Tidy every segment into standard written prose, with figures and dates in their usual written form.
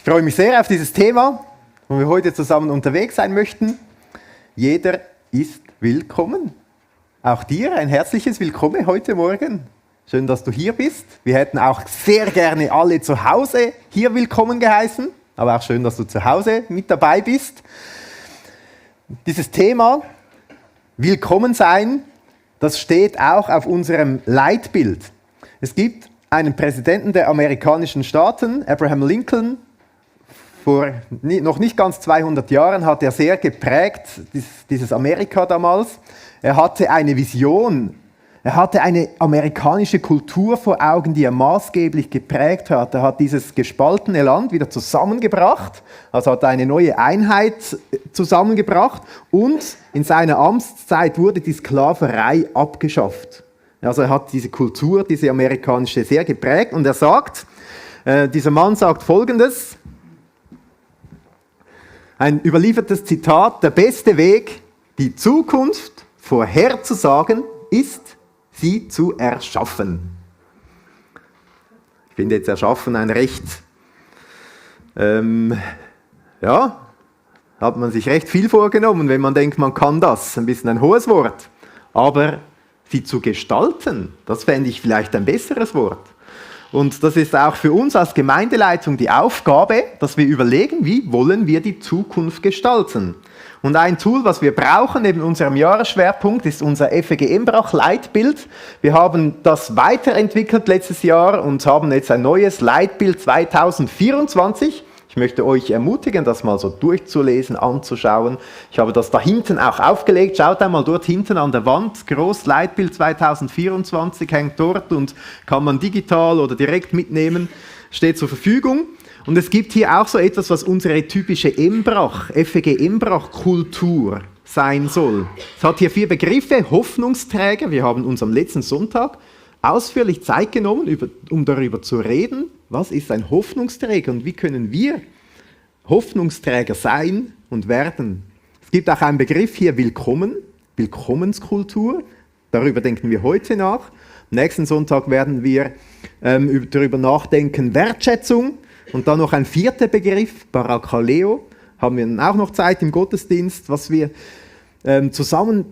freue mich sehr auf dieses Thema, wo wir heute zusammen unterwegs sein möchten. Jeder ist willkommen. Auch dir ein herzliches Willkommen heute Morgen. Schön, dass du hier bist. Wir hätten auch sehr gerne alle zu Hause hier willkommen geheißen, aber auch schön, dass du zu Hause mit dabei bist. Dieses Thema Willkommen sein, das steht auch auf unserem Leitbild. Es gibt einen Präsidenten der amerikanischen Staaten, Abraham Lincoln. Vor noch nicht ganz 200 Jahren hat er sehr geprägt, dieses Amerika damals. Er hatte eine Vision, er hatte eine amerikanische Kultur vor Augen, die er maßgeblich geprägt hat. Er hat dieses gespaltene Land wieder zusammengebracht, also hat eine neue Einheit zusammengebracht und in seiner Amtszeit wurde die Sklaverei abgeschafft. Also er hat diese Kultur, diese amerikanische, sehr geprägt und er sagt, dieser Mann sagt Folgendes, ein überliefertes Zitat: Der beste Weg, die Zukunft vorherzusagen, ist, sie zu erschaffen. Ich finde jetzt erschaffen ein recht, hat man sich recht viel vorgenommen, wenn man denkt, man kann das. Ein bisschen ein hohes Wort. Aber sie zu gestalten, das fände ich vielleicht ein besseres Wort. Und das ist auch für uns als Gemeindeleitung die Aufgabe, dass wir überlegen, wie wollen wir die Zukunft gestalten. Und ein Tool, was wir brauchen neben unserem Jahresschwerpunkt, ist unser FEG Embrach Leitbild. Wir haben das weiterentwickelt letztes Jahr und haben jetzt ein neues Leitbild 2024. Ich möchte euch ermutigen, das mal so durchzulesen, anzuschauen. Ich habe das da hinten auch aufgelegt. Schaut einmal dort hinten an der Wand. Groß Leitbild 2024 hängt dort und kann man digital oder direkt mitnehmen. Steht zur Verfügung. Und es gibt hier auch so etwas, was unsere typische Embrach, FEG Embrach Kultur sein soll. Es hat hier 4 Begriffe. Hoffnungsträger. Wir haben uns am letzten Sonntag ausführlich Zeit genommen, um darüber zu reden. Was ist ein Hoffnungsträger und wie können wir Hoffnungsträger sein und werden? Es gibt auch einen Begriff hier, Willkommen, Willkommenskultur. Darüber denken wir heute nach. Am nächsten Sonntag werden wir darüber nachdenken, Wertschätzung. Und dann noch ein 4. Begriff, Parakaleo. Haben wir dann auch noch Zeit im Gottesdienst, was wir zusammen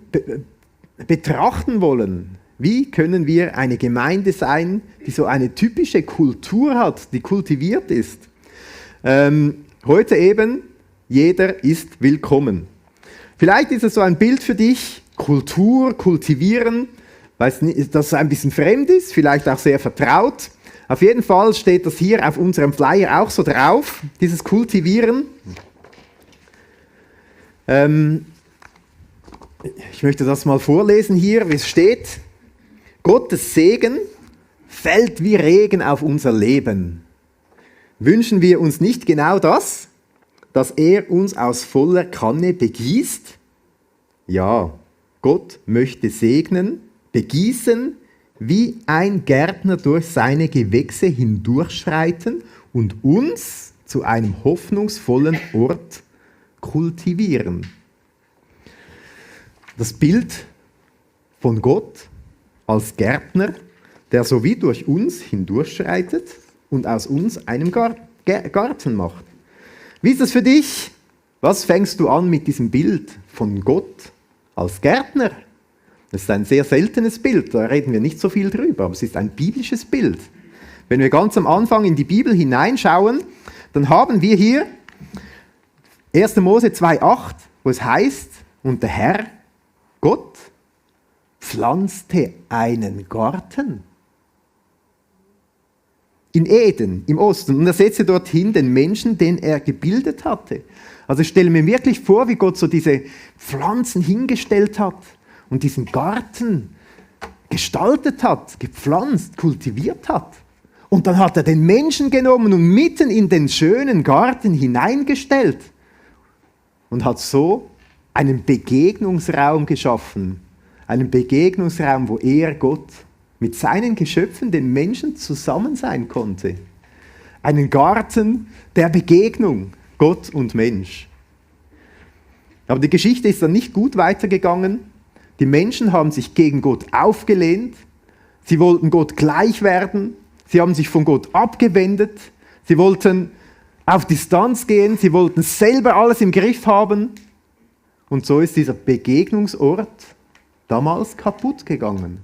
betrachten wollen. Wie können wir eine Gemeinde sein, die so eine typische Kultur hat, die kultiviert ist? Heute eben, jeder ist willkommen. Vielleicht ist es so ein Bild für dich, Kultur, kultivieren, weiß nicht, dass es ein bisschen fremd ist, vielleicht auch sehr vertraut. Auf jeden Fall steht das hier auf unserem Flyer auch so drauf, dieses Kultivieren. Ich möchte das mal vorlesen hier, wie es steht. Gottes Segen fällt wie Regen auf unser Leben. Wünschen wir uns nicht genau das, dass er uns aus voller Kanne begießt? Ja, Gott möchte segnen, begießen, wie ein Gärtner durch seine Gewächse hindurchschreiten und uns zu einem hoffnungsvollen Ort kultivieren. Das Bild von Gott als Gärtner, der so wie durch uns hindurchschreitet und aus uns einen Garten macht. Wie ist das für dich? Was fängst du an mit diesem Bild von Gott als Gärtner? Das ist ein sehr seltenes Bild, da reden wir nicht so viel drüber, aber es ist ein biblisches Bild. Wenn wir ganz am Anfang in die Bibel hineinschauen, dann haben wir hier 1. Mose 2,8, wo es heißt, und der Herr, Gott, pflanzte einen Garten in Eden, im Osten, und er setzte dorthin den Menschen, den er gebildet hatte. Also ich stelle mir wirklich vor, wie Gott so diese Pflanzen hingestellt hat und diesen Garten gestaltet hat, gepflanzt, kultiviert hat. Und dann hat er den Menschen genommen und mitten in den schönen Garten hineingestellt und hat so einen Begegnungsraum geschaffen. Einen Begegnungsraum, wo er, Gott, mit seinen Geschöpfen, den Menschen, zusammen sein konnte. Einen Garten der Begegnung, Gott und Mensch. Aber die Geschichte ist dann nicht gut weitergegangen. Die Menschen haben sich gegen Gott aufgelehnt. Sie wollten Gott gleich werden. Sie haben sich von Gott abgewendet. Sie wollten auf Distanz gehen, sie wollten selber alles im Griff haben. Und so ist dieser Begegnungsort damals kaputt gegangen.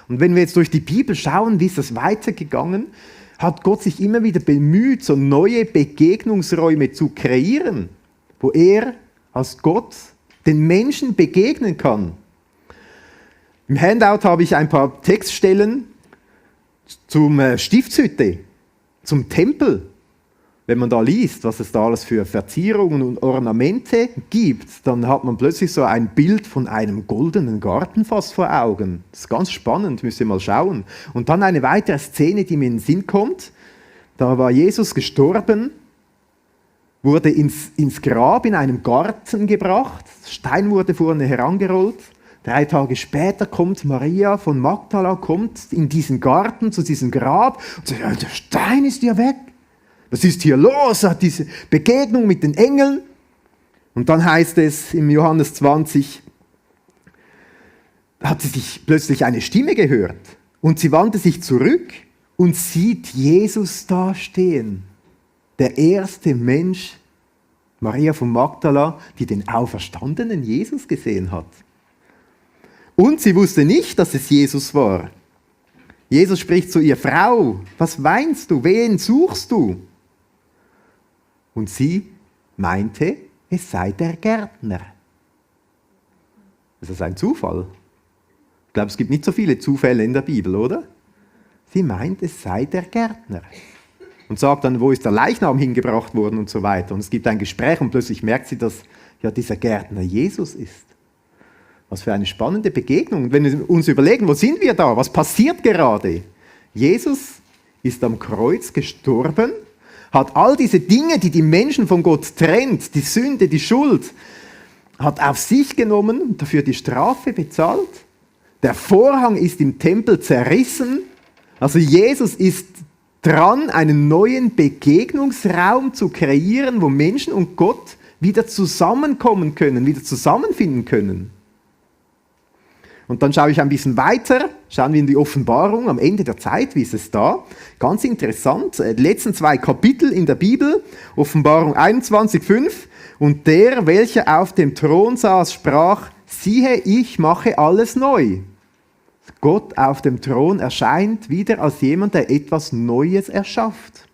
Und wenn wir jetzt durch die Bibel schauen, wie ist das weitergegangen, hat Gott sich immer wieder bemüht, so neue Begegnungsräume zu kreieren, wo er als Gott den Menschen begegnen kann. Im Handout habe ich ein paar Textstellen zum Stiftshütte, zum Tempel. Wenn man da liest, was es da alles für Verzierungen und Ornamente gibt, dann hat man plötzlich so ein Bild von einem goldenen Garten fast vor Augen. Das ist ganz spannend, müsst ihr mal schauen. Und dann eine weitere Szene, die mir in den Sinn kommt. Da war Jesus gestorben, wurde ins Grab in einem Garten gebracht, Stein wurde vorne herangerollt. 3 Tage später kommt Maria von Magdala, kommt in diesen Garten, zu diesem Grab und sagt, ja, der Stein ist ja weg. Was ist hier los? Hat diese Begegnung mit den Engeln. Und dann heißt es im Johannes 20, hat sie sich plötzlich eine Stimme gehört und sie wandte sich zurück und sieht Jesus da stehen. Der erste Mensch, Maria von Magdala, die den auferstandenen Jesus gesehen hat. Und sie wusste nicht, dass es Jesus war. Jesus spricht zu ihr, Frau, was weinst du? Wen suchst du? Und sie meinte, es sei der Gärtner. Ist das ein Zufall? Ich glaube, es gibt nicht so viele Zufälle in der Bibel, oder? Sie meint, es sei der Gärtner. Und sagt dann, wo ist der Leichnam hingebracht worden und so weiter. Und es gibt ein Gespräch und plötzlich merkt sie, dass ja dieser Gärtner Jesus ist. Was für eine spannende Begegnung. Und wenn wir uns überlegen, wo sind wir da? Was passiert gerade? Jesus ist am Kreuz gestorben, hat all diese Dinge, die die Menschen von Gott trennt, die Sünde, die Schuld, hat auf sich genommen und dafür die Strafe bezahlt. Der Vorhang ist im Tempel zerrissen. Also Jesus ist dran, einen neuen Begegnungsraum zu kreieren, wo Menschen und Gott wieder zusammenkommen können, wieder zusammenfinden können. Und dann schaue ich ein bisschen weiter, schauen wir in die Offenbarung am Ende der Zeit, wie ist es da? Ganz interessant, die letzten 2 Kapitel in der Bibel, Offenbarung 21,5. Und der, welcher auf dem Thron saß, sprach, siehe, ich mache alles neu. Gott auf dem Thron erscheint wieder als jemand, der etwas Neues erschafft.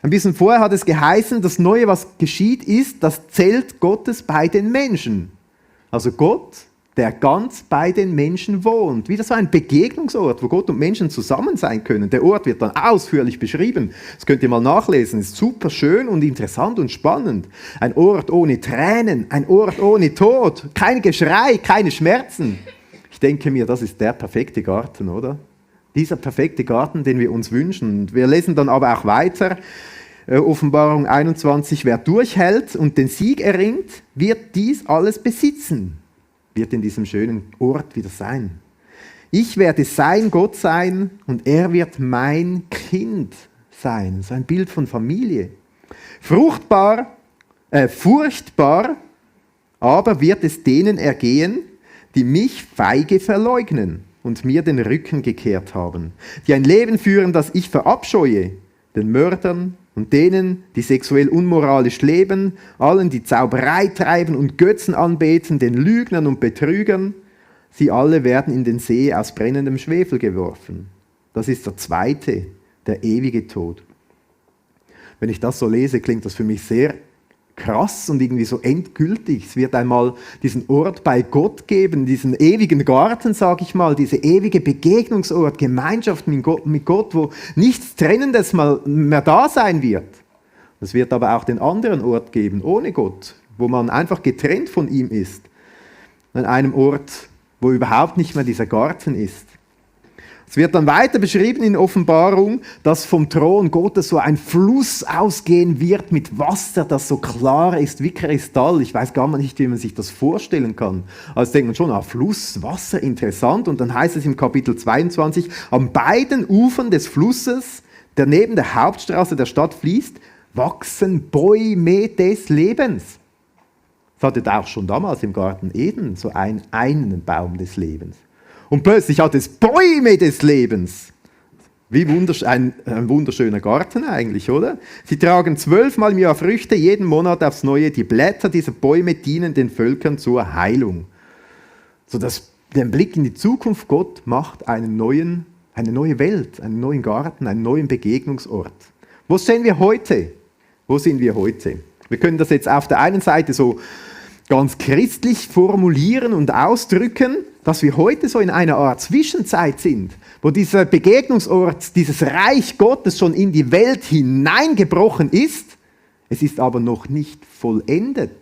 Ein bisschen vorher hat es geheißen, das Neue, was geschieht, ist das Zelt Gottes bei den Menschen. Also Gott, der ganz bei den Menschen wohnt. Wieder so ein Begegnungsort, wo Gott und Menschen zusammen sein können. Der Ort wird dann ausführlich beschrieben. Das könnt ihr mal nachlesen. Ist super schön und interessant und spannend. Ein Ort ohne Tränen, ein Ort ohne Tod, kein Geschrei, keine Schmerzen. Ich denke mir, das ist der perfekte Garten, oder? Dieser perfekte Garten, den wir uns wünschen. Und wir lesen dann aber auch weiter. Offenbarung 21, wer durchhält und den Sieg erringt, wird dies alles besitzen. Wird in diesem schönen Ort wieder sein. Ich werde sein Gott sein und er wird mein Kind sein. So ein Bild von Familie. Furchtbar, aber wird es denen ergehen, die mich feige verleugnen und mir den Rücken gekehrt haben, die ein Leben führen, das ich verabscheue, den Mördern und denen, die sexuell unmoralisch leben, allen, die Zauberei treiben und Götzen anbeten, den Lügnern und Betrügern, sie alle werden in den See aus brennendem Schwefel geworfen. Das ist der zweite, der ewige Tod. Wenn ich das so lese, klingt das für mich sehr krass und irgendwie so endgültig. Es wird einmal diesen Ort bei Gott geben, diesen ewigen Garten, sage ich mal, diese ewige Begegnungsort, Gemeinschaft mit Gott, wo nichts Trennendes mehr da sein wird. Es wird aber auch den anderen Ort geben, ohne Gott, wo man einfach getrennt von ihm ist. An einem Ort, wo überhaupt nicht mehr dieser Garten ist. Es wird dann weiter beschrieben in Offenbarung, dass vom Thron Gottes so ein Fluss ausgehen wird mit Wasser, das so klar ist wie Kristall. Ich weiß gar nicht, wie man sich das vorstellen kann. Also denkt man schon, Fluss, Wasser, interessant. Und dann heißt es im Kapitel 22, an beiden Ufern des Flusses, der neben der Hauptstraße der Stadt fließt, wachsen Bäume des Lebens. Das hatte auch schon damals im Garten Eden so einen Baum des Lebens. Und plötzlich hat es Bäume des Lebens. Ein wunderschöner Garten eigentlich, oder? Sie tragen 12-mal im Jahr Früchte, jeden Monat aufs Neue. Die Blätter dieser Bäume dienen den Völkern zur Heilung. So den Blick in die Zukunft, Gott macht eine neue Welt, einen neuen Garten, einen neuen Begegnungsort. Wo stehen wir heute? Wo sind wir heute? Wir können das jetzt auf der einen Seite so ganz christlich formulieren und ausdrücken, dass wir heute so in einer Art Zwischenzeit sind, wo dieser Begegnungsort, dieses Reich Gottes schon in die Welt hineingebrochen ist, es ist aber noch nicht vollendet.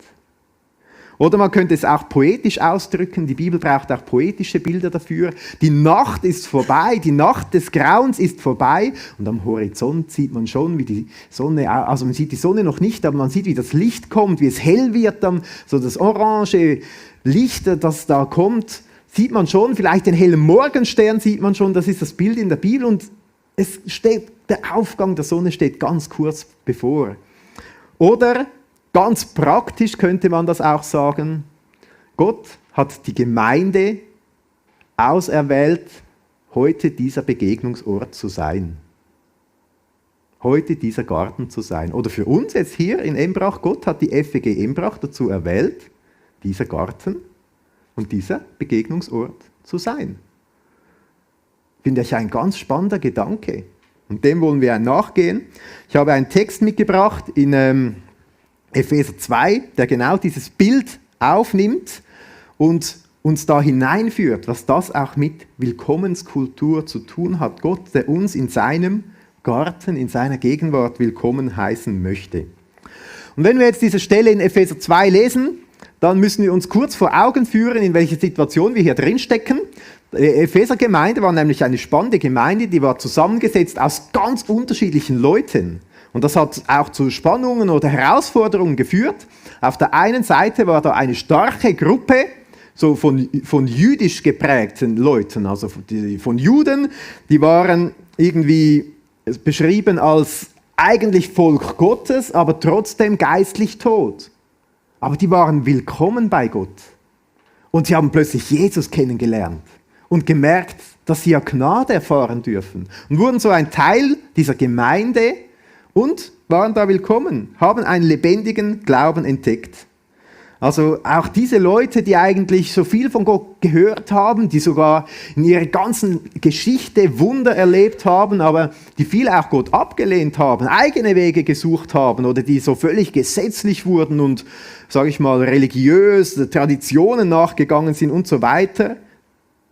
Oder man könnte es auch poetisch ausdrücken, die Bibel braucht auch poetische Bilder dafür. Die Nacht ist vorbei, die Nacht des Grauens ist vorbei und am Horizont sieht man schon, wie die Sonne, also man sieht die Sonne noch nicht, aber man sieht, wie das Licht kommt, wie es hell wird, dann so das orange Licht, das da kommt, sieht man schon, vielleicht den hellen Morgenstern sieht man schon, das ist das Bild in der Bibel und der Aufgang der Sonne steht ganz kurz bevor. Oder ganz praktisch könnte man das auch sagen, Gott hat die Gemeinde auserwählt, heute dieser Begegnungsort zu sein. Heute dieser Garten zu sein. Oder für uns jetzt hier in Embrach, Gott hat die FEG Embrach dazu erwählt, dieser Garten und dieser Begegnungsort zu sein. Finde ich ein ganz spannender Gedanke. Und dem wollen wir nachgehen. Ich habe einen Text mitgebracht in Epheser 2, der genau dieses Bild aufnimmt und uns da hineinführt, was das auch mit Willkommenskultur zu tun hat. Gott, der uns in seinem Garten, in seiner Gegenwart willkommen heißen möchte. Und wenn wir jetzt diese Stelle in Epheser 2 lesen, dann müssen wir uns kurz vor Augen führen, in welcher Situation wir hier drin stecken. Die Epheser-Gemeinde war nämlich eine spannende Gemeinde, die war zusammengesetzt aus ganz unterschiedlichen Leuten. Und das hat auch zu Spannungen oder Herausforderungen geführt. Auf der einen Seite war da eine starke Gruppe, so von jüdisch geprägten Leuten, also von Juden, die waren irgendwie beschrieben als eigentlich Volk Gottes, aber trotzdem geistlich tot. Aber die waren willkommen bei Gott. Und sie haben plötzlich Jesus kennengelernt und gemerkt, dass sie ja Gnade erfahren dürfen. Und wurden so ein Teil dieser Gemeinde und waren da willkommen, haben einen lebendigen Glauben entdeckt. Also auch diese Leute, die eigentlich so viel von Gott gehört haben, die sogar in ihrer ganzen Geschichte Wunder erlebt haben, aber die viel auch Gott abgelehnt haben, eigene Wege gesucht haben oder die so völlig gesetzlich wurden und, sage ich mal, religiös, Traditionen nachgegangen sind und so weiter.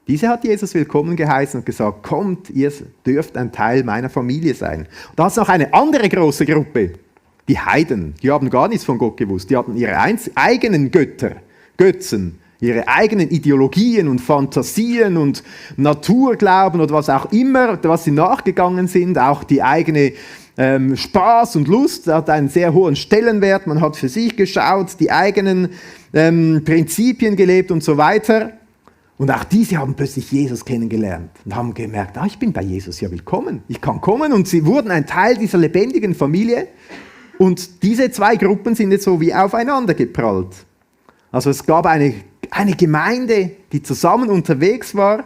Diese hat Jesus willkommen geheißen und gesagt, kommt, ihr dürft ein Teil meiner Familie sein. Und da hat es noch eine andere große Gruppe, die Heiden. Die haben gar nichts von Gott gewusst. Die hatten ihre eigenen Götzen, ihre eigenen Ideologien und Fantasien und Naturglauben oder was auch immer, was sie nachgegangen sind. Auch die eigene Spaß und Lust hat einen sehr hohen Stellenwert. Man hat für sich geschaut, die eigenen Prinzipien gelebt und so weiter. Und auch diese haben plötzlich Jesus kennengelernt und haben gemerkt, ich bin bei Jesus ja willkommen, ich kann kommen. Und sie wurden ein Teil dieser lebendigen Familie. Und diese zwei Gruppen sind jetzt so wie aufeinander geprallt. Also es gab eine Gemeinde, die zusammen unterwegs war.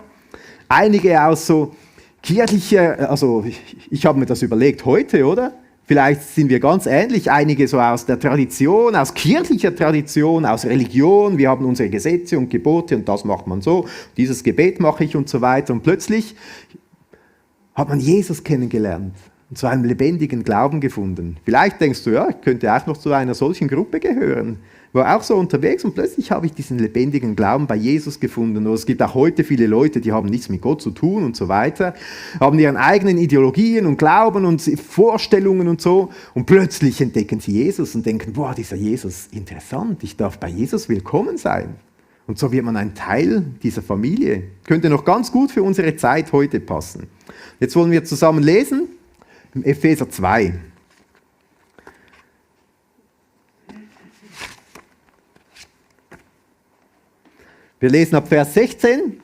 Einige aus so kirchlicher, also ich habe mir das überlegt heute, oder? Vielleicht sind wir ganz ähnlich, einige so aus der Tradition, aus kirchlicher Tradition, aus Religion. Wir haben unsere Gesetze und Gebote und das macht man so. Dieses Gebet mache ich und so weiter. Und plötzlich hat man Jesus kennengelernt und zu einem lebendigen Glauben gefunden. Vielleicht denkst du, ja, ich könnte auch noch zu einer solchen Gruppe gehören. War auch so unterwegs und plötzlich habe ich diesen lebendigen Glauben bei Jesus gefunden. Oder es gibt auch heute viele Leute, die haben nichts mit Gott zu tun und so weiter, haben ihren eigenen Ideologien und Glauben und Vorstellungen und so. Und plötzlich entdecken sie Jesus und denken, boah, dieser Jesus, interessant, ich darf bei Jesus willkommen sein. Und so wird man ein Teil dieser Familie. Könnte noch ganz gut für unsere Zeit heute passen. Jetzt wollen wir zusammen lesen, im Epheser 2. Wir lesen ab Vers 16.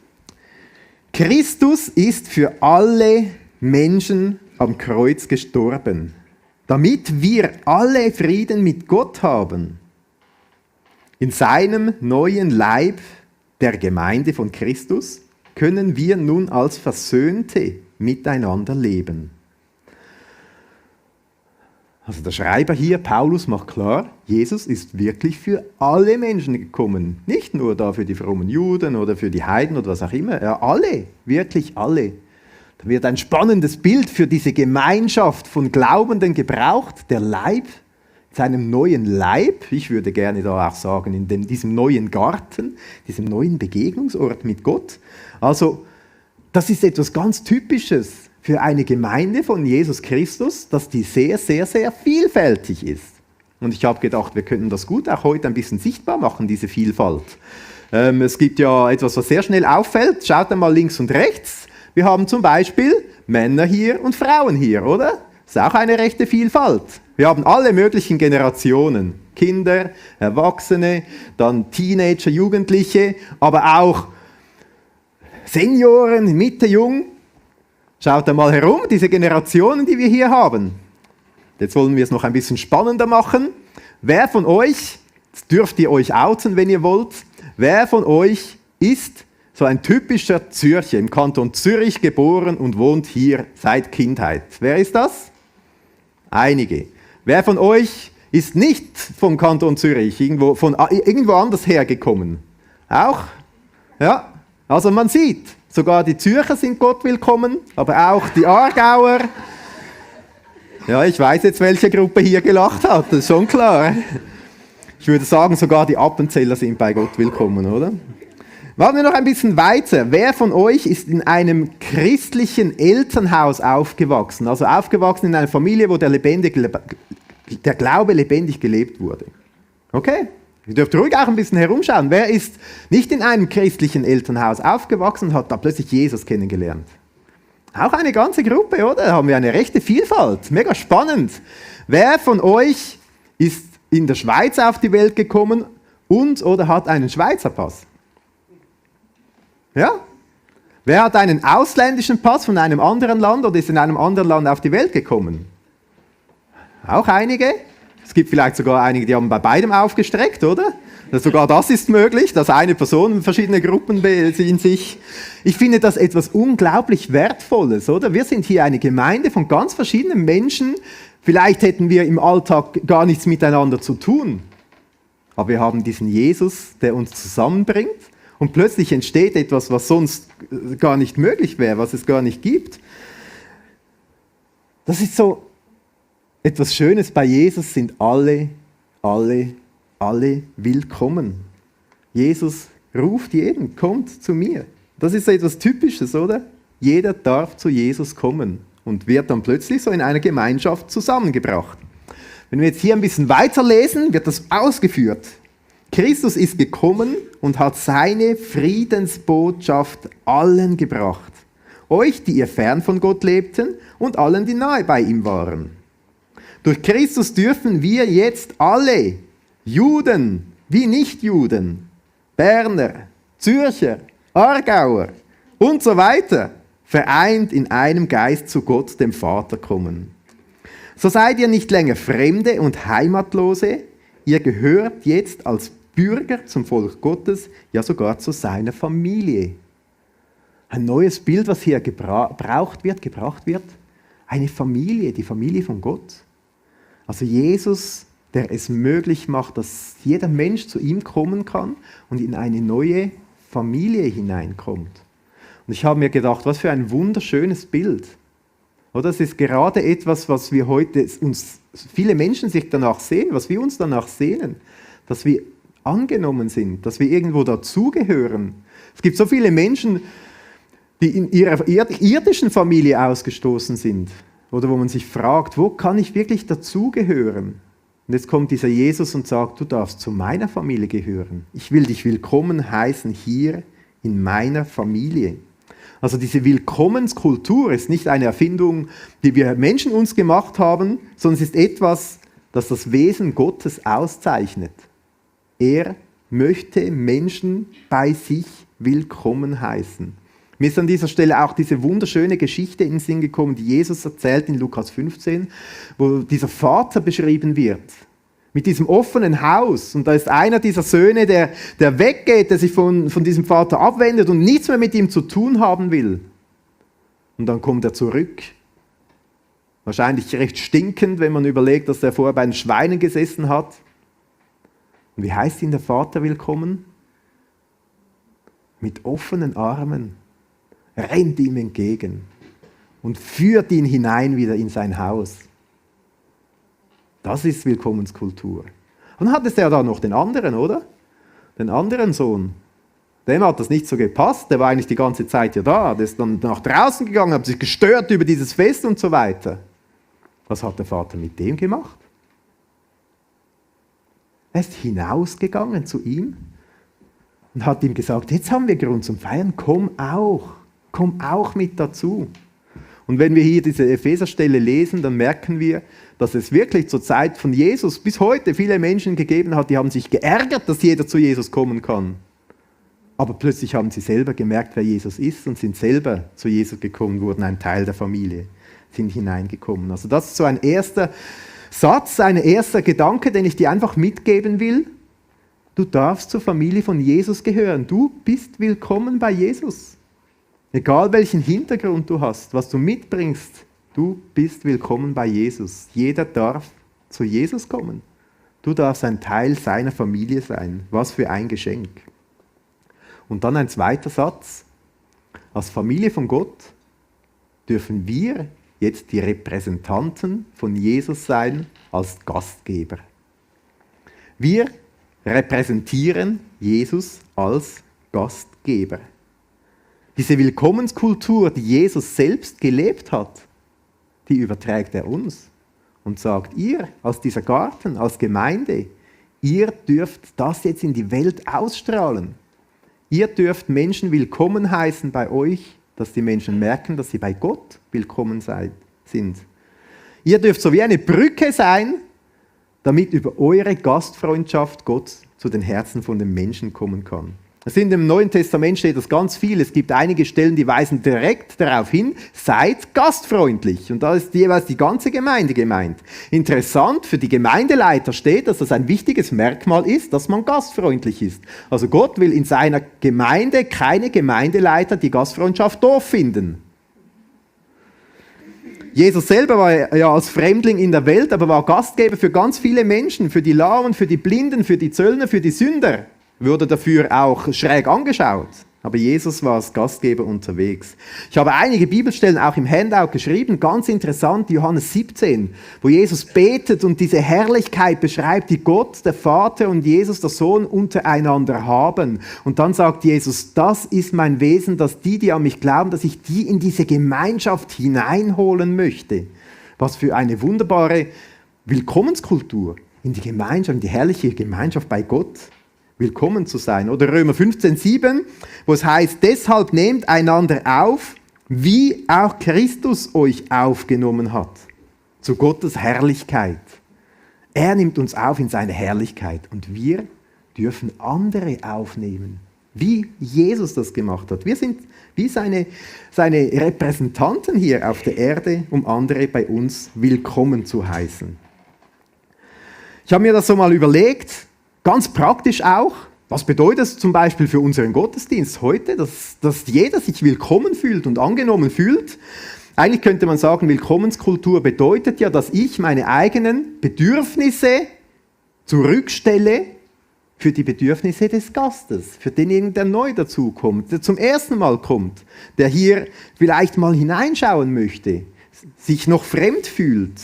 Christus ist für alle Menschen am Kreuz gestorben, damit wir alle Frieden mit Gott haben. In seinem neuen Leib, der Gemeinde von Christus, können wir nun als Versöhnte miteinander leben. Also der Schreiber hier, Paulus, macht klar, Jesus ist wirklich für alle Menschen gekommen. Nicht nur da für die frommen Juden oder für die Heiden oder was auch immer. Ja, alle, wirklich alle. Da wird ein spannendes Bild für diese Gemeinschaft von Glaubenden gebraucht, der Leib, seinem neuen Leib, ich würde gerne da auch sagen, in diesem neuen Garten, diesem neuen Begegnungsort mit Gott. Also, das ist etwas ganz Typisches für eine Gemeinde von Jesus Christus, dass die sehr, sehr, sehr vielfältig ist. Und ich habe gedacht, wir könnten das gut auch heute ein bisschen sichtbar machen, diese Vielfalt. Es gibt ja etwas, was sehr schnell auffällt. Schaut einmal links und rechts. Wir haben zum Beispiel Männer hier und Frauen hier, oder? Das ist auch eine rechte Vielfalt. Wir haben alle möglichen Generationen. Kinder, Erwachsene, dann Teenager, Jugendliche, aber auch Senioren, Mitte, Jung. Schaut einmal herum, diese Generationen, die wir hier haben. Jetzt wollen wir es noch ein bisschen spannender machen. Wer von euch, jetzt dürft ihr euch outen, wenn ihr wollt, wer von euch ist so ein typischer Zürcher, im Kanton Zürich geboren und wohnt hier seit Kindheit? Wer ist das? Einige. Wer von euch ist nicht vom Kanton Zürich, irgendwo anders hergekommen? Auch? Ja. Also man sieht, sogar die Zürcher sind Gott willkommen, aber auch die Aargauer. Ja, ich weiß jetzt, welche Gruppe hier gelacht hat, das ist schon klar. Ich würde sagen, sogar die Appenzeller sind bei Gott willkommen, oder? Warten wir noch ein bisschen weiter. Wer von euch ist in einem christlichen Elternhaus aufgewachsen? Also aufgewachsen in einer Familie, wo der Glaube lebendig gelebt wurde. Okay? Ihr dürft ruhig auch ein bisschen herumschauen. Wer ist nicht in einem christlichen Elternhaus aufgewachsen und hat da plötzlich Jesus kennengelernt? Auch eine ganze Gruppe, oder? Da haben wir eine rechte Vielfalt. Mega spannend. Wer von euch ist in der Schweiz auf die Welt gekommen und oder hat einen Schweizer Pass? Ja? Wer hat einen ausländischen Pass von einem anderen Land oder ist in einem anderen Land auf die Welt gekommen? Auch einige. Es gibt vielleicht sogar einige, die haben bei beidem aufgestreckt, oder? Sogar das ist möglich, dass eine Person verschiedene Gruppen in sich. Ich finde das etwas unglaublich Wertvolles, oder? Wir sind hier eine Gemeinde von ganz verschiedenen Menschen. Vielleicht hätten wir im Alltag gar nichts miteinander zu tun. Aber wir haben diesen Jesus, der uns zusammenbringt. Und plötzlich entsteht etwas, was sonst gar nicht möglich wäre, was es gar nicht gibt. Das ist so etwas Schönes bei Jesus, sind alle willkommen. Jesus ruft jeden, kommt zu mir. Das ist so etwas Typisches, oder? Jeder darf zu Jesus kommen und wird dann plötzlich so in einer Gemeinschaft zusammengebracht. Wenn wir jetzt hier ein bisschen weiterlesen, wird das ausgeführt. Christus ist gekommen und hat seine Friedensbotschaft allen gebracht. Euch, die ihr fern von Gott lebten und allen, die nahe bei ihm waren. Durch Christus dürfen wir jetzt alle, Juden wie Nichtjuden, Berner, Zürcher, Aargauer und so weiter, vereint in einem Geist zu Gott, dem Vater, kommen. So seid ihr nicht länger Fremde und Heimatlose, ihr gehört jetzt als Bürger zum Volk Gottes, ja sogar zu seiner Familie. Ein neues Bild, was hier gebracht wird, eine Familie, die Familie von Gott. Also Jesus, der es möglich macht, dass jeder Mensch zu ihm kommen kann und in eine neue Familie hineinkommt. Und ich habe mir gedacht, was für ein wunderschönes Bild. Oder es ist gerade etwas, was wir heute, viele Menschen sich danach sehen, was wir uns danach sehnen, dass wir angenommen sind, dass wir irgendwo dazugehören. Es gibt so viele Menschen, die in ihrer irdischen Familie ausgestoßen sind. Oder wo man sich fragt, wo kann ich wirklich dazugehören? Und jetzt kommt dieser Jesus und sagt, du darfst zu meiner Familie gehören. Ich will dich willkommen heißen hier in meiner Familie. Also diese Willkommenskultur ist nicht eine Erfindung, die wir Menschen uns gemacht haben, sondern es ist etwas, das das Wesen Gottes auszeichnet. Er möchte Menschen bei sich willkommen heißen. Mir ist an dieser Stelle auch diese wunderschöne Geschichte in den Sinn gekommen, die Jesus erzählt in Lukas 15, wo dieser Vater beschrieben wird. Mit diesem offenen Haus. Und da ist einer dieser Söhne, der weggeht, der sich von diesem Vater abwendet und nichts mehr mit ihm zu tun haben will. Und dann kommt er zurück. Wahrscheinlich recht stinkend, wenn man überlegt, dass er vorher bei den Schweinen gesessen hat. Und wie heißt ihn der Vater willkommen? Mit offenen Armen rennt ihm entgegen und führt ihn hinein wieder in sein Haus. Das ist Willkommenskultur. Und dann hat es ja da noch den anderen, oder? Den anderen Sohn. Dem hat das nicht so gepasst, der war eigentlich die ganze Zeit ja da. Der ist dann nach draußen gegangen, hat sich gestört über dieses Fest und so weiter. Was hat der Vater mit dem gemacht? Er ist hinausgegangen zu ihm und hat ihm gesagt, jetzt haben wir Grund zum Feiern, komm auch mit dazu. Und wenn wir hier diese Epheserstelle lesen, dann merken wir, dass es wirklich zur Zeit von Jesus bis heute viele Menschen gegeben hat, die haben sich geärgert, dass jeder zu Jesus kommen kann. Aber plötzlich haben sie selber gemerkt, wer Jesus ist und sind selber zu Jesus gekommen, wurden ein Teil der Familie, sind hineingekommen. Also das ist so ein erster Satz, ein erster Gedanke, den ich dir einfach mitgeben will. Du darfst zur Familie von Jesus gehören. Du bist willkommen bei Jesus. Egal welchen Hintergrund du hast, was du mitbringst, du bist willkommen bei Jesus. Jeder darf zu Jesus kommen. Du darfst ein Teil seiner Familie sein. Was für ein Geschenk. Und dann ein zweiter Satz. Als Familie von Gott dürfen wir jetzt die Repräsentanten von Jesus sein als Gastgeber. Wir repräsentieren Jesus als Gastgeber. Diese Willkommenskultur, die Jesus selbst gelebt hat, die überträgt er uns und sagt, ihr als dieser Garten, als Gemeinde, ihr dürft das jetzt in die Welt ausstrahlen. Ihr dürft Menschen willkommen heißen bei euch, dass die Menschen merken, dass sie bei Gott willkommen sind. Ihr dürft so wie eine Brücke sein, damit über eure Gastfreundschaft Gott zu den Herzen von den Menschen kommen kann. Also in dem Neuen Testament steht das ganz viel. Es gibt einige Stellen, die weisen direkt darauf hin, seid gastfreundlich. Und da ist jeweils die ganze Gemeinde gemeint. Interessant, für die Gemeindeleiter steht, dass das ein wichtiges Merkmal ist, dass man gastfreundlich ist. Also Gott will in seiner Gemeinde keine Gemeindeleiter, die Gastfreundschaft doof finden. Jesus selber war ja als Fremdling in der Welt, aber war Gastgeber für ganz viele Menschen, für die Lahmen, für die Blinden, für die Zöllner, für die Sünder. Wurde dafür auch schräg angeschaut. Aber Jesus war als Gastgeber unterwegs. Ich habe einige Bibelstellen auch im Handout geschrieben, ganz interessant, Johannes 17, wo Jesus betet und diese Herrlichkeit beschreibt, die Gott, der Vater und Jesus, der Sohn, untereinander haben. Und dann sagt Jesus, das ist mein Wesen, dass die an mich glauben, dass ich die in diese Gemeinschaft hineinholen möchte. Was für eine wunderbare Willkommenskultur in die Gemeinschaft, in die herrliche Gemeinschaft bei Gott. Willkommen zu sein. Oder Römer 15,7, wo es heißt, deshalb nehmt einander auf, wie auch Christus euch aufgenommen hat, zu Gottes Herrlichkeit. Er nimmt uns auf in seine Herrlichkeit und wir dürfen andere aufnehmen, wie Jesus das gemacht hat. Wir sind wie seine Repräsentanten hier auf der Erde, um andere bei uns willkommen zu heißen. Ich habe mir das so mal überlegt, ganz praktisch auch, was bedeutet es zum Beispiel für unseren Gottesdienst heute, dass jeder sich willkommen fühlt und angenommen fühlt. Eigentlich könnte man sagen, Willkommenskultur bedeutet ja, dass ich meine eigenen Bedürfnisse zurückstelle für die Bedürfnisse des Gastes, für denjenigen, der neu dazukommt, der zum ersten Mal kommt, der hier vielleicht mal hineinschauen möchte, sich noch fremd fühlt.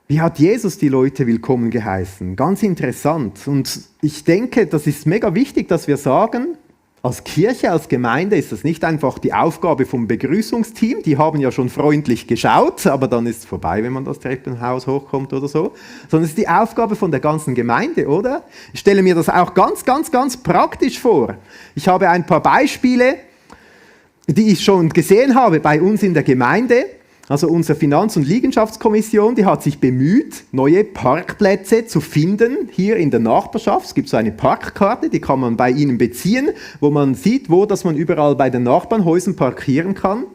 Wie hat Jesus die Leute willkommen geheißen? Ganz interessant. Und ich denke, das ist mega wichtig, dass wir sagen, als Kirche, als Gemeinde ist das nicht einfach die Aufgabe vom Begrüßungsteam. Die haben ja schon freundlich geschaut, aber dann ist es vorbei, wenn man das Treppenhaus hochkommt oder so. Sondern es ist die Aufgabe von der ganzen Gemeinde, oder? Ich stelle mir das auch ganz praktisch vor. Ich habe ein paar Beispiele, die ich schon gesehen habe bei uns in der Gemeinde. Also unsere Finanz- und Liegenschaftskommission, die hat sich bemüht, neue Parkplätze zu finden, hier in der Nachbarschaft. Es gibt so eine Parkkarte, die kann man bei ihnen beziehen, wo man sieht, wo dass man überall bei den Nachbarnhäusern parkieren kann.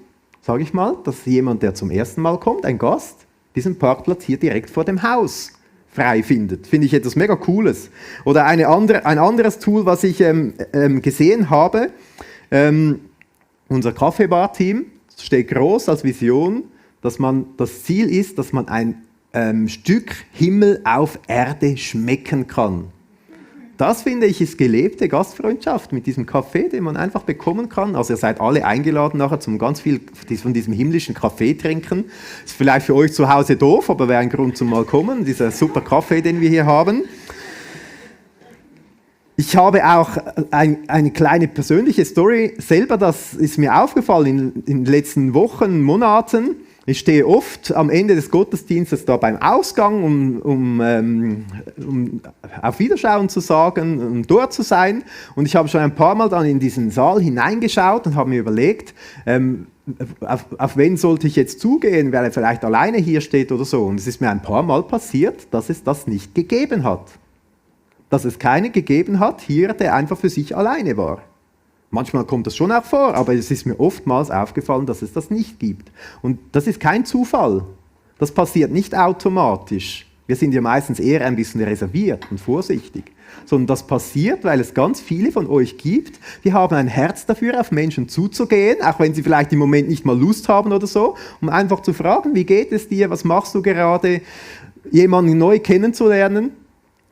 Sage ich mal, dass jemand, der zum ersten Mal kommt, ein Gast, diesen Parkplatz hier direkt vor dem Haus frei findet. Finde ich etwas mega Cooles. Oder ein anderes Tool, was ich gesehen habe, unser Kaffeebar-Team steht groß als Vision, dass das Ziel ist, dass man ein Stück Himmel auf Erde schmecken kann. Das, finde ich, ist gelebte Gastfreundschaft mit diesem Kaffee, den man einfach bekommen kann. Also ihr seid alle eingeladen nachher zum ganz viel von diesem himmlischen Kaffee trinken. Ist vielleicht für euch zu Hause doof, aber wäre ein Grund zum mal kommen. Dieser super Kaffee, den wir hier haben. Ich habe auch eine kleine persönliche Story selber, das ist mir aufgefallen in den letzten Wochen, Monaten. Ich stehe oft am Ende des Gottesdienstes da beim Ausgang, um auf Wiederschauen zu sagen, um dort zu sein. Und ich habe schon ein paar Mal dann in diesen Saal hineingeschaut und habe mir überlegt, auf wen sollte ich jetzt zugehen, wer vielleicht alleine hier steht oder so. Und es ist mir ein paar Mal passiert, dass es das nicht gegeben hat. Dass es keinen gegeben hat hier, der einfach für sich alleine war. Manchmal kommt das schon auch vor, aber es ist mir oftmals aufgefallen, dass es das nicht gibt. Und das ist kein Zufall. Das passiert nicht automatisch. Wir sind ja meistens eher ein bisschen reserviert und vorsichtig. Sondern das passiert, weil es ganz viele von euch gibt, die haben ein Herz dafür, auf Menschen zuzugehen, auch wenn sie vielleicht im Moment nicht mal Lust haben oder so, um einfach zu fragen, wie geht es dir, was machst du gerade, jemanden neu kennenzulernen.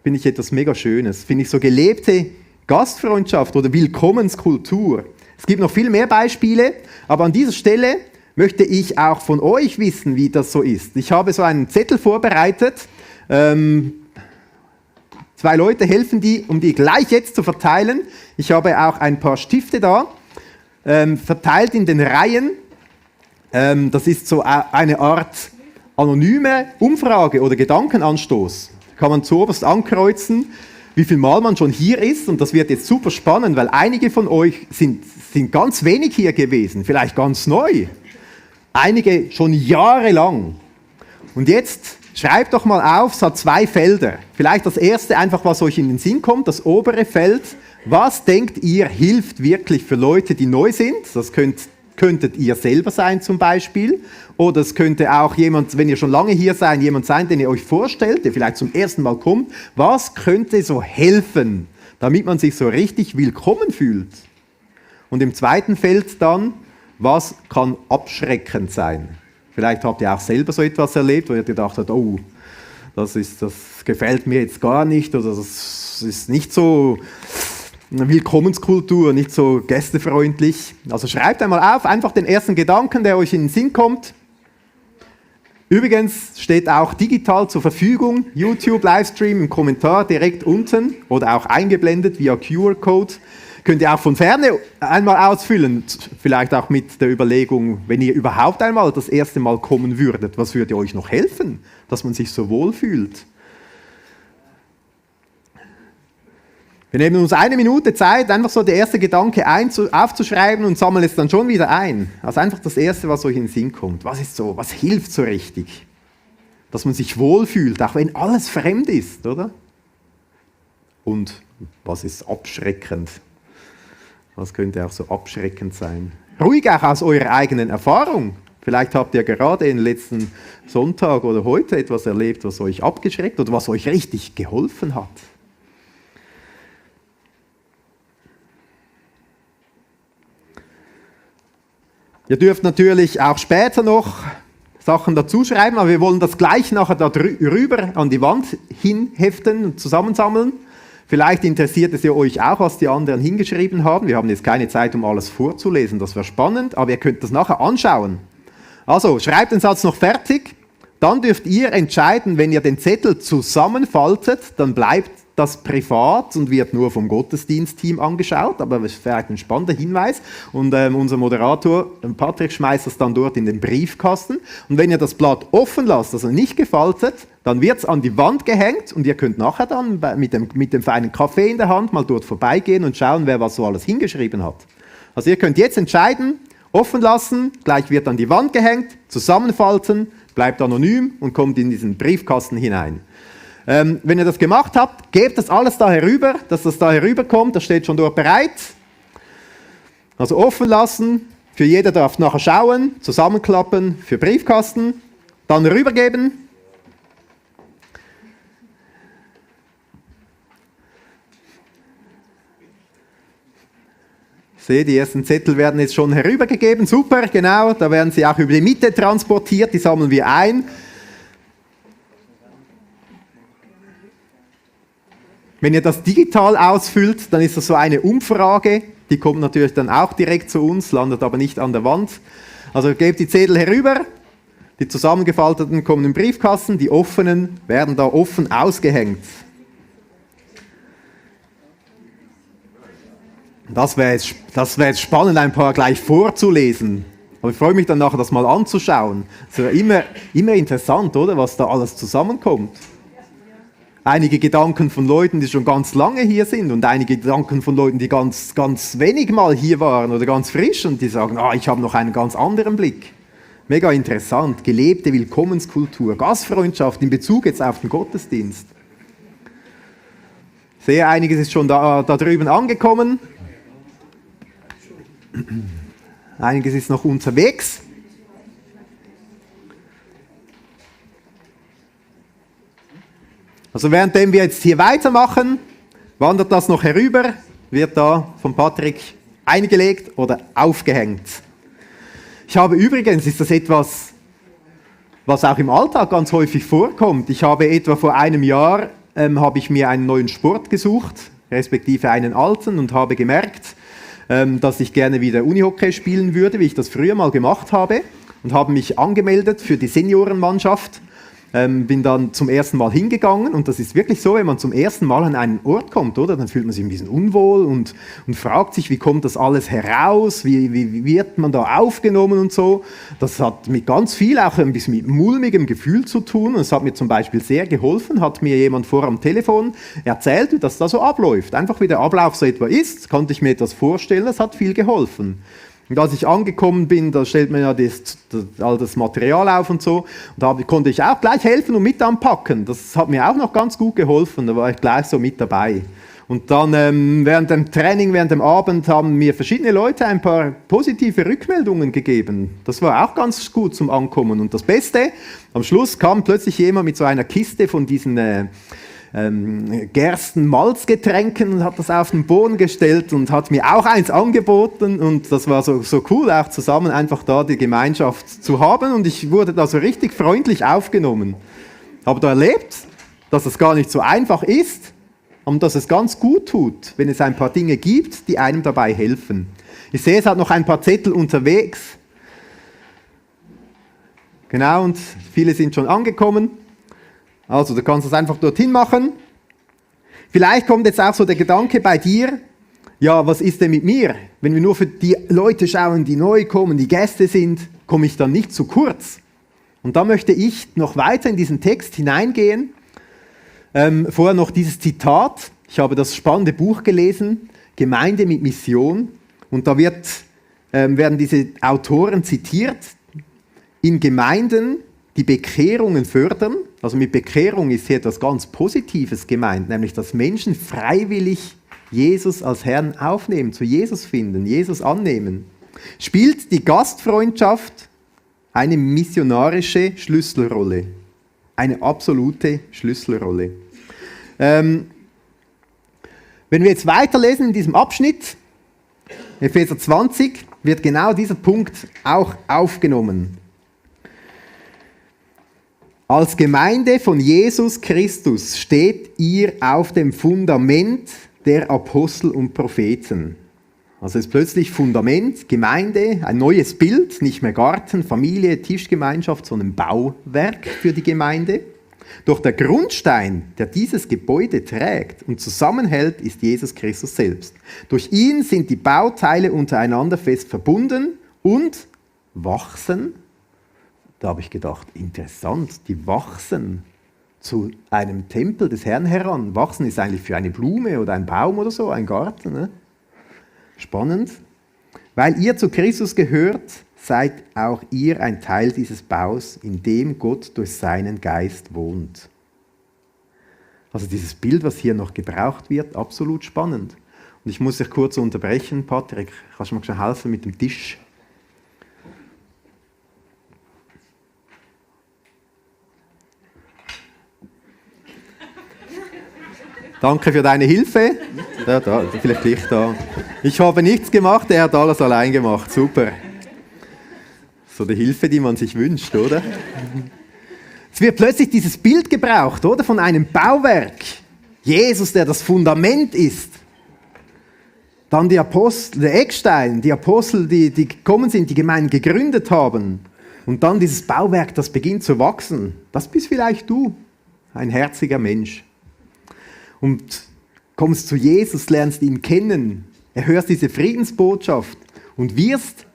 Finde ich etwas mega Schönes. Finde ich so gelebte Gastfreundschaft oder Willkommenskultur. Es gibt noch viel mehr Beispiele, aber an dieser Stelle möchte ich auch von euch wissen, wie das so ist. Ich habe so einen Zettel vorbereitet. 2 Leute helfen um die gleich jetzt zu verteilen. Ich habe auch ein paar Stifte da, verteilt in den Reihen. Das ist so eine Art anonyme Umfrage oder Gedankenanstoß. Kann man zuoberst ankreuzen, wie viel Mal man schon hier ist. Und das wird jetzt super spannend, weil einige von euch sind ganz wenig hier gewesen, vielleicht ganz neu. Einige schon jahrelang. Und jetzt schreibt doch mal auf, es hat 2 Felder. Vielleicht das erste einfach, was euch in den Sinn kommt, das obere Feld. Was denkt ihr, hilft wirklich für Leute, die neu sind? Das könntet ihr selber sein zum Beispiel. Oder es könnte auch jemand, wenn ihr schon lange hier seid, jemand sein, den ihr euch vorstellt, der vielleicht zum ersten Mal kommt. Was könnte so helfen, damit man sich so richtig willkommen fühlt? Und im zweiten Feld dann, was kann abschreckend sein? Vielleicht habt ihr auch selber so etwas erlebt, wo ihr gedacht habt, oh, das gefällt mir jetzt gar nicht oder das ist nicht so eine Willkommenskultur, nicht so gästefreundlich. Also schreibt einmal auf, einfach den ersten Gedanken, der euch in den Sinn kommt. Übrigens steht auch digital zur Verfügung, YouTube, Livestream im Kommentar direkt unten oder auch eingeblendet via QR-Code. Könnt ihr auch von Ferne einmal ausfüllen, vielleicht auch mit der Überlegung, wenn ihr überhaupt einmal das erste Mal kommen würdet, was würde euch noch helfen, dass man sich so wohl fühlt? Wir nehmen uns 1 Minute Zeit, einfach so der erste Gedanke aufzuschreiben und sammeln es dann schon wieder ein. Also einfach das Erste, was euch in den Sinn kommt. Was hilft so richtig? Dass man sich wohlfühlt, auch wenn alles fremd ist, oder? Und was ist abschreckend? Was könnte auch so abschreckend sein? Ruhig auch aus eurer eigenen Erfahrung. Vielleicht habt ihr gerade im letzten Sonntag oder heute etwas erlebt, was euch abgeschreckt oder was euch richtig geholfen hat. Ihr dürft natürlich auch später noch Sachen dazuschreiben, aber wir wollen das gleich nachher da rüber an die Wand hinheften und zusammensammeln. Vielleicht interessiert es ja euch auch, was die anderen hingeschrieben haben. Wir haben jetzt keine Zeit, um alles vorzulesen, das wäre spannend, aber ihr könnt das nachher anschauen. Also, schreibt den Satz noch fertig, dann dürft ihr entscheiden, wenn ihr den Zettel zusammenfaltet, dann bleibt das privat und wird nur vom Gottesdienstteam angeschaut, aber das ist vielleicht ein spannender Hinweis. Und unser Moderator Patrick schmeißt das dann dort in den Briefkasten. Und wenn ihr das Blatt offen lasst, also nicht gefaltet, dann wird es an die Wand gehängt und ihr könnt nachher dann mit dem feinen Kaffee in der Hand mal dort vorbeigehen und schauen, wer was so alles hingeschrieben hat. Also ihr könnt jetzt entscheiden, offen lassen, gleich wird an die Wand gehängt, zusammenfalten, bleibt anonym und kommt in diesen Briefkasten hinein. Wenn ihr das gemacht habt, gebt das alles da herüber, dass das da herüberkommt, das steht schon dort bereit. Also offen lassen, für jeder darf nachher schauen, zusammenklappen für Briefkasten, dann rübergeben. sehe, die ersten Zettel werden jetzt schon herübergegeben. Super, genau. Da werden sie auch über die Mitte transportiert. Die sammeln wir ein. Wenn ihr das digital ausfüllt, dann ist das so eine Umfrage. Die kommt natürlich dann auch direkt zu uns, landet aber nicht an der Wand. Also gebt die Zettel herüber. Die zusammengefalteten kommen in den Briefkasten. Die offenen werden da offen ausgehängt. Das wäre jetzt spannend, ein paar gleich vorzulesen. Aber ich freue mich dann nachher, das mal anzuschauen. Es ist ja immer interessant, oder, was da alles zusammenkommt. Einige Gedanken von Leuten, die schon ganz lange hier sind und einige Gedanken von Leuten, die ganz, ganz wenig mal hier waren oder ganz frisch und die sagen, ich habe noch einen ganz anderen Blick. Mega interessant, gelebte Willkommenskultur, Gastfreundschaft in Bezug jetzt auf den Gottesdienst. Ich sehe, einiges ist schon da drüben angekommen. Einiges ist noch unterwegs. Also währenddem wir jetzt hier weitermachen, wandert das noch herüber, wird da von Patrick eingelegt oder aufgehängt. Ich habe übrigens, ist das etwas, was auch im Alltag ganz häufig vorkommt. Ich habe etwa vor einem Jahr, habe ich mir einen neuen Sport gesucht, respektive einen alten, und habe gemerkt, dass ich gerne wieder Unihockey spielen würde, wie ich das früher mal gemacht habe, und habe mich angemeldet für die Seniorenmannschaft. Bin dann zum ersten Mal hingegangen und das ist wirklich so, wenn man zum ersten Mal an einen Ort kommt, oder, dann fühlt man sich ein bisschen unwohl und fragt sich, wie kommt das alles heraus, wie wird man da aufgenommen und so. Das hat mit ganz viel, auch ein bisschen mit mulmigem Gefühl zu tun, und es hat mir zum Beispiel sehr geholfen, hat mir jemand vor am Telefon erzählt, wie das da so abläuft. Einfach wie der Ablauf so etwa ist, konnte ich mir etwas vorstellen, das hat viel geholfen. Und als ich angekommen bin, da stellt man ja all das Material auf und so. Und da konnte ich auch gleich helfen und mit anpacken. Das hat mir auch noch ganz gut geholfen. Da war ich gleich so mit dabei. Und dann während dem Training, während dem Abend haben mir verschiedene Leute ein paar positive Rückmeldungen gegeben. Das war auch ganz gut zum Ankommen. Und das Beste, am Schluss kam plötzlich jemand mit so einer Kiste von diesen Gersten-Malzgetränken und hat das auf den Boden gestellt und hat mir auch eins angeboten, und das war so cool, auch zusammen einfach da die Gemeinschaft zu haben, und ich wurde da so richtig freundlich aufgenommen. Habe da erlebt, dass es gar nicht so einfach ist und dass es ganz gut tut, wenn es ein paar Dinge gibt, die einem dabei helfen. Ich sehe, es hat noch ein paar Zettel unterwegs. Genau, und viele sind schon angekommen. Also, du kannst das einfach dorthin machen. Vielleicht kommt jetzt auch so der Gedanke bei dir, ja, was ist denn mit mir? Wenn wir nur für die Leute schauen, die neu kommen, die Gäste sind, komme ich dann nicht zu kurz? Und da möchte ich noch weiter in diesen Text hineingehen. Vorher noch dieses Zitat. Ich habe das spannende Buch gelesen, Gemeinde mit Mission. Und da werden diese Autoren zitiert. In Gemeinden, die Bekehrungen fördern, also mit Bekehrung ist hier etwas ganz Positives gemeint, nämlich dass Menschen freiwillig Jesus als Herrn aufnehmen, zu Jesus finden, Jesus annehmen, spielt die Gastfreundschaft eine missionarische Schlüsselrolle, eine absolute Schlüsselrolle. Wenn wir jetzt weiterlesen in diesem Abschnitt, Epheser 20, wird genau dieser Punkt auch aufgenommen. Als Gemeinde von Jesus Christus steht ihr auf dem Fundament der Apostel und Propheten. Also ist plötzlich Fundament, Gemeinde, ein neues Bild, nicht mehr Garten, Familie, Tischgemeinschaft, sondern Bauwerk für die Gemeinde. Doch der Grundstein, der dieses Gebäude trägt und zusammenhält, ist Jesus Christus selbst. Durch ihn sind die Bauteile untereinander fest verbunden und wachsen. Da habe ich gedacht, interessant, die wachsen zu einem Tempel des Herrn heran. Wachsen ist eigentlich für eine Blume oder ein Baum oder so, ein Garten. Ne? Spannend. Weil ihr zu Christus gehört, seid auch ihr ein Teil dieses Baus, in dem Gott durch seinen Geist wohnt. Also dieses Bild, was hier noch gebraucht wird, absolut spannend. Und ich muss dich kurz unterbrechen, Patrick, kannst du mir schon helfen mit dem Tisch? Danke für deine Hilfe. Da, vielleicht Licht da. Ich habe nichts gemacht, er hat alles allein gemacht. Super. So die Hilfe, die man sich wünscht, oder? Es wird plötzlich dieses Bild gebraucht, oder? Von einem Bauwerk. Jesus, der das Fundament ist. Dann die Apostel, der Eckstein, die Apostel, die gekommen sind, die Gemeinden gegründet haben. Und dann dieses Bauwerk, das beginnt zu wachsen. Das bist vielleicht du, ein herziger Mensch. Und kommst zu Jesus, lernst ihn kennen, erhörst diese Friedensbotschaft und wirst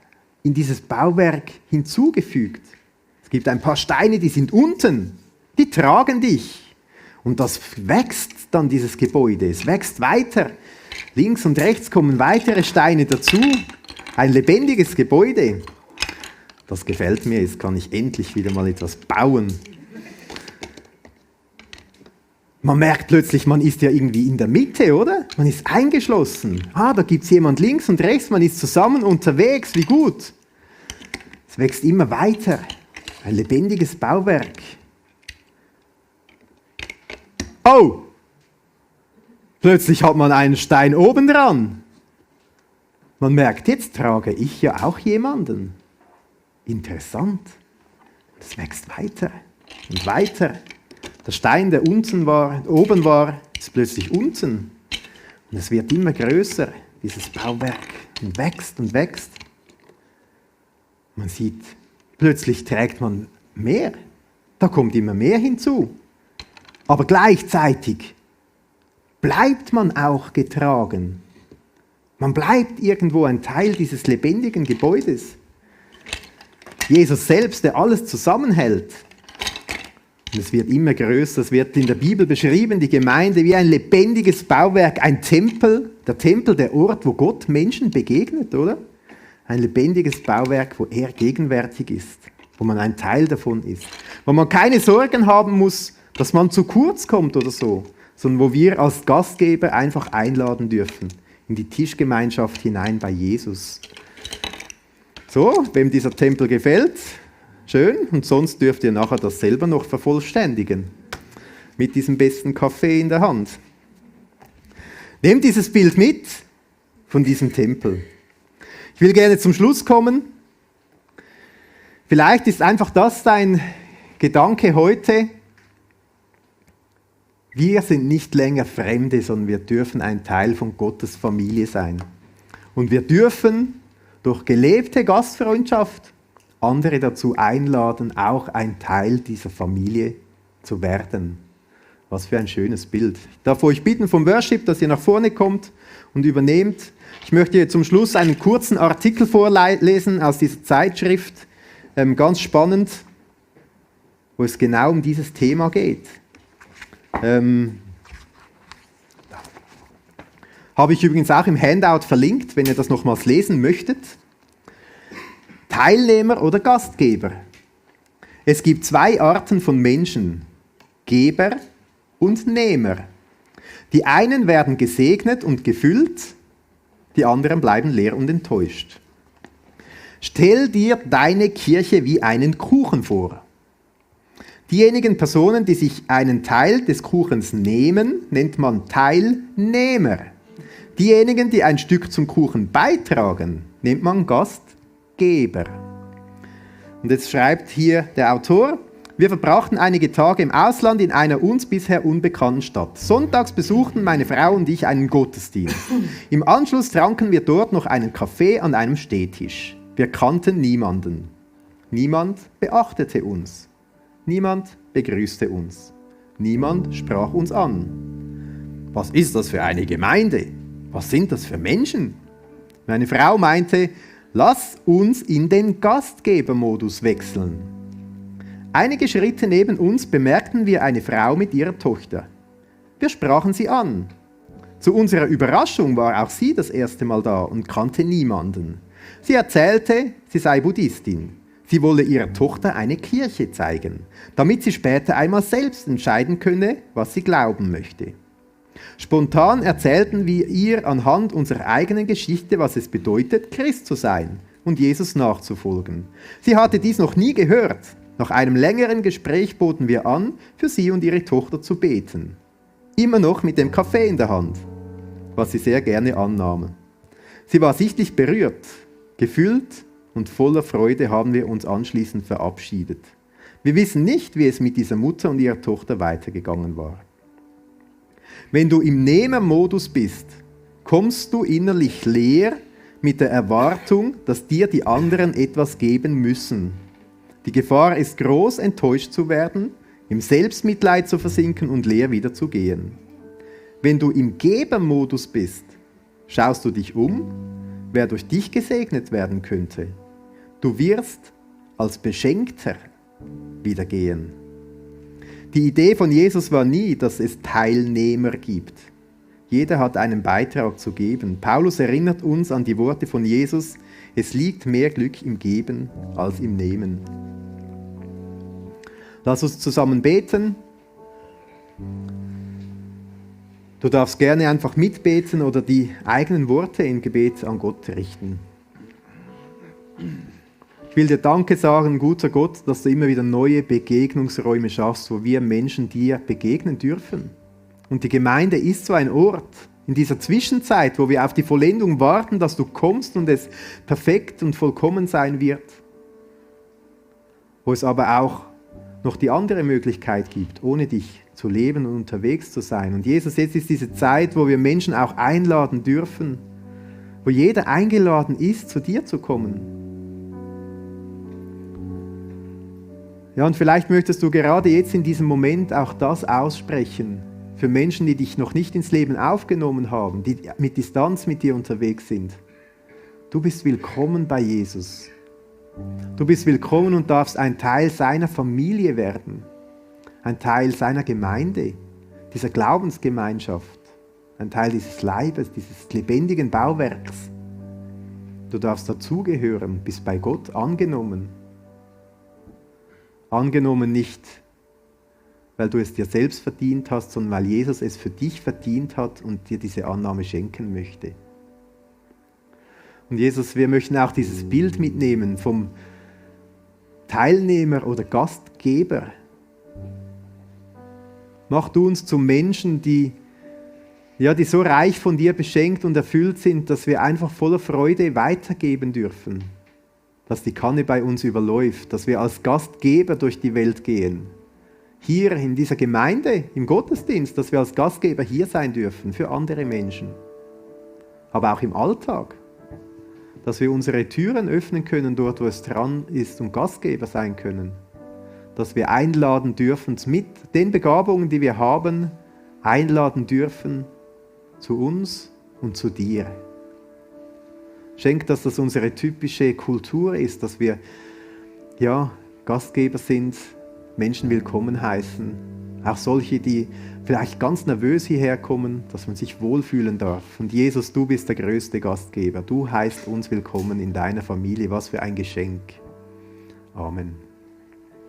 in dieses Bauwerk hinzugefügt. Es gibt ein paar Steine, die sind unten, die tragen dich. Und das wächst dann, dieses Gebäude, es wächst weiter. Links und rechts kommen weitere Steine dazu, ein lebendiges Gebäude. Das gefällt mir, jetzt kann ich endlich wieder mal etwas bauen. Man merkt plötzlich, man ist ja irgendwie in der Mitte, oder? Man ist eingeschlossen. Da gibt es jemand links und rechts, man ist zusammen unterwegs, wie gut. Es wächst immer weiter, ein lebendiges Bauwerk. Oh! Plötzlich hat man einen Stein oben dran. Man merkt, jetzt trage ich ja auch jemanden. Interessant. Es wächst weiter und weiter. Der Stein, der oben war, ist plötzlich unten. Und es wird immer größer, dieses Bauwerk, und wächst und wächst. Man sieht, plötzlich trägt man mehr. Da kommt immer mehr hinzu. Aber gleichzeitig bleibt man auch getragen. Man bleibt irgendwo ein Teil dieses lebendigen Gebäudes. Jesus selbst, der alles zusammenhält. Und es wird immer größer, es wird in der Bibel beschrieben, die Gemeinde wie ein lebendiges Bauwerk, ein Tempel, der Ort, wo Gott Menschen begegnet, oder? Ein lebendiges Bauwerk, wo er gegenwärtig ist, wo man ein Teil davon ist, wo man keine Sorgen haben muss, dass man zu kurz kommt oder so, sondern wo wir als Gastgeber einfach einladen dürfen, in die Tischgemeinschaft hinein bei Jesus. So, wem dieser Tempel gefällt, schön, und sonst dürft ihr nachher das selber noch vervollständigen. Mit diesem besten Kaffee in der Hand. Nehmt dieses Bild mit von diesem Tempel. Ich will gerne zum Schluss kommen. Vielleicht ist einfach das dein Gedanke heute. Wir sind nicht länger Fremde, sondern wir dürfen ein Teil von Gottes Familie sein. Und wir dürfen durch gelebte Gastfreundschaft andere dazu einladen, auch ein Teil dieser Familie zu werden. Was für ein schönes Bild. Ich darf euch bitten vom Worship, dass ihr nach vorne kommt und übernehmt. Ich möchte zum Schluss einen kurzen Artikel vorlesen aus dieser Zeitschrift, ganz spannend, wo es genau um dieses Thema geht. Habe ich übrigens auch im Handout verlinkt, wenn ihr das nochmals lesen möchtet. Teilnehmer oder Gastgeber. Es gibt zwei Arten von Menschen, Geber und Nehmer. Die einen werden gesegnet und gefüllt, die anderen bleiben leer und enttäuscht. Stell dir deine Kirche wie einen Kuchen vor. Diejenigen Personen, die sich einen Teil des Kuchens nehmen, nennt man Teilnehmer. Diejenigen, die ein Stück zum Kuchen beitragen, nennt man Gastgeber. Und jetzt schreibt hier der Autor: Wir verbrachten einige Tage im Ausland in einer uns bisher unbekannten Stadt. Sonntags besuchten meine Frau und ich einen Gottesdienst. Im Anschluss tranken wir dort noch einen Kaffee an einem Stehtisch. Wir kannten niemanden. Niemand beachtete uns. Niemand begrüßte uns. Niemand sprach uns an. Was ist das für eine Gemeinde? Was sind das für Menschen? Meine Frau meinte, lass uns in den Gastgebermodus wechseln. Einige Schritte neben uns bemerkten wir eine Frau mit ihrer Tochter. Wir sprachen sie an. Zu unserer Überraschung war auch sie das erste Mal da und kannte niemanden. Sie erzählte, sie sei Buddhistin. Sie wolle ihrer Tochter eine Kirche zeigen, damit sie später einmal selbst entscheiden könne, was sie glauben möchte. Spontan erzählten wir ihr anhand unserer eigenen Geschichte, was es bedeutet, Christ zu sein und Jesus nachzufolgen. Sie hatte dies noch nie gehört. Nach einem längeren Gespräch boten wir an, für sie und ihre Tochter zu beten. immer noch mit dem Kaffee in der Hand, was sie sehr gerne annahm. Sie war sichtlich berührt, gefüllt und voller Freude haben wir uns anschließend verabschiedet. Wir wissen nicht, wie es mit dieser Mutter und ihrer Tochter weitergegangen war. Wenn du im Nehmermodus bist, kommst du innerlich leer mit der Erwartung, dass dir die anderen etwas geben müssen. Die Gefahr ist groß, enttäuscht zu werden, im Selbstmitleid zu versinken und leer wieder zu gehen. Wenn du im Gebermodus bist, schaust du dich um, wer durch dich gesegnet werden könnte. Du wirst als Beschenkter wieder gehen. Die Idee von Jesus war nie, dass es Teilnehmer gibt. Jeder hat einen Beitrag zu geben. Paulus erinnert uns an die Worte von Jesus: Es liegt mehr Glück im Geben als im Nehmen. Lass uns zusammen beten. Du darfst gerne einfach mitbeten oder die eigenen Worte im Gebet an Gott richten. Ich will dir Danke sagen, guter Gott, dass du immer wieder neue Begegnungsräume schaffst, wo wir Menschen dir begegnen dürfen. Und die Gemeinde ist so ein Ort in dieser Zwischenzeit, wo wir auf die Vollendung warten, dass du kommst und es perfekt und vollkommen sein wird. Wo es aber auch noch die andere Möglichkeit gibt, ohne dich zu leben und unterwegs zu sein. Und Jesus, jetzt ist diese Zeit, wo wir Menschen auch einladen dürfen, wo jeder eingeladen ist, zu dir zu kommen. Ja, und vielleicht möchtest du gerade jetzt in diesem Moment auch das aussprechen für Menschen, die dich noch nicht ins Leben aufgenommen haben, die mit Distanz mit dir unterwegs sind. Du bist willkommen bei Jesus. Du bist willkommen und darfst ein Teil seiner Familie werden, ein Teil seiner Gemeinde, dieser Glaubensgemeinschaft, ein Teil dieses Leibes, dieses lebendigen Bauwerks. Du darfst dazugehören, bist bei Gott angenommen. Angenommen nicht, weil du es dir selbst verdient hast, sondern weil Jesus es für dich verdient hat und dir diese Annahme schenken möchte. Und Jesus, wir möchten auch dieses Bild mitnehmen vom Teilnehmer oder Gastgeber. Mach du uns zu Menschen, die so reich von dir beschenkt und erfüllt sind, dass wir einfach voller Freude weitergeben dürfen. Dass die Kanne bei uns überläuft, dass wir als Gastgeber durch die Welt gehen. Hier in dieser Gemeinde, im Gottesdienst, dass wir als Gastgeber hier sein dürfen für andere Menschen. Aber auch im Alltag. Dass wir unsere Türen öffnen können, dort wo es dran ist und Gastgeber sein können. Dass wir einladen dürfen, mit den Begabungen, die wir haben, einladen dürfen zu uns und zu dir. Schenk, dass das unsere typische Kultur ist, dass wir Gastgeber sind, Menschen willkommen heißen. Auch solche, die vielleicht ganz nervös hierher kommen, dass man sich wohlfühlen darf. Und Jesus, du bist der größte Gastgeber. Du heißt uns willkommen in deiner Familie. Was für ein Geschenk. Amen.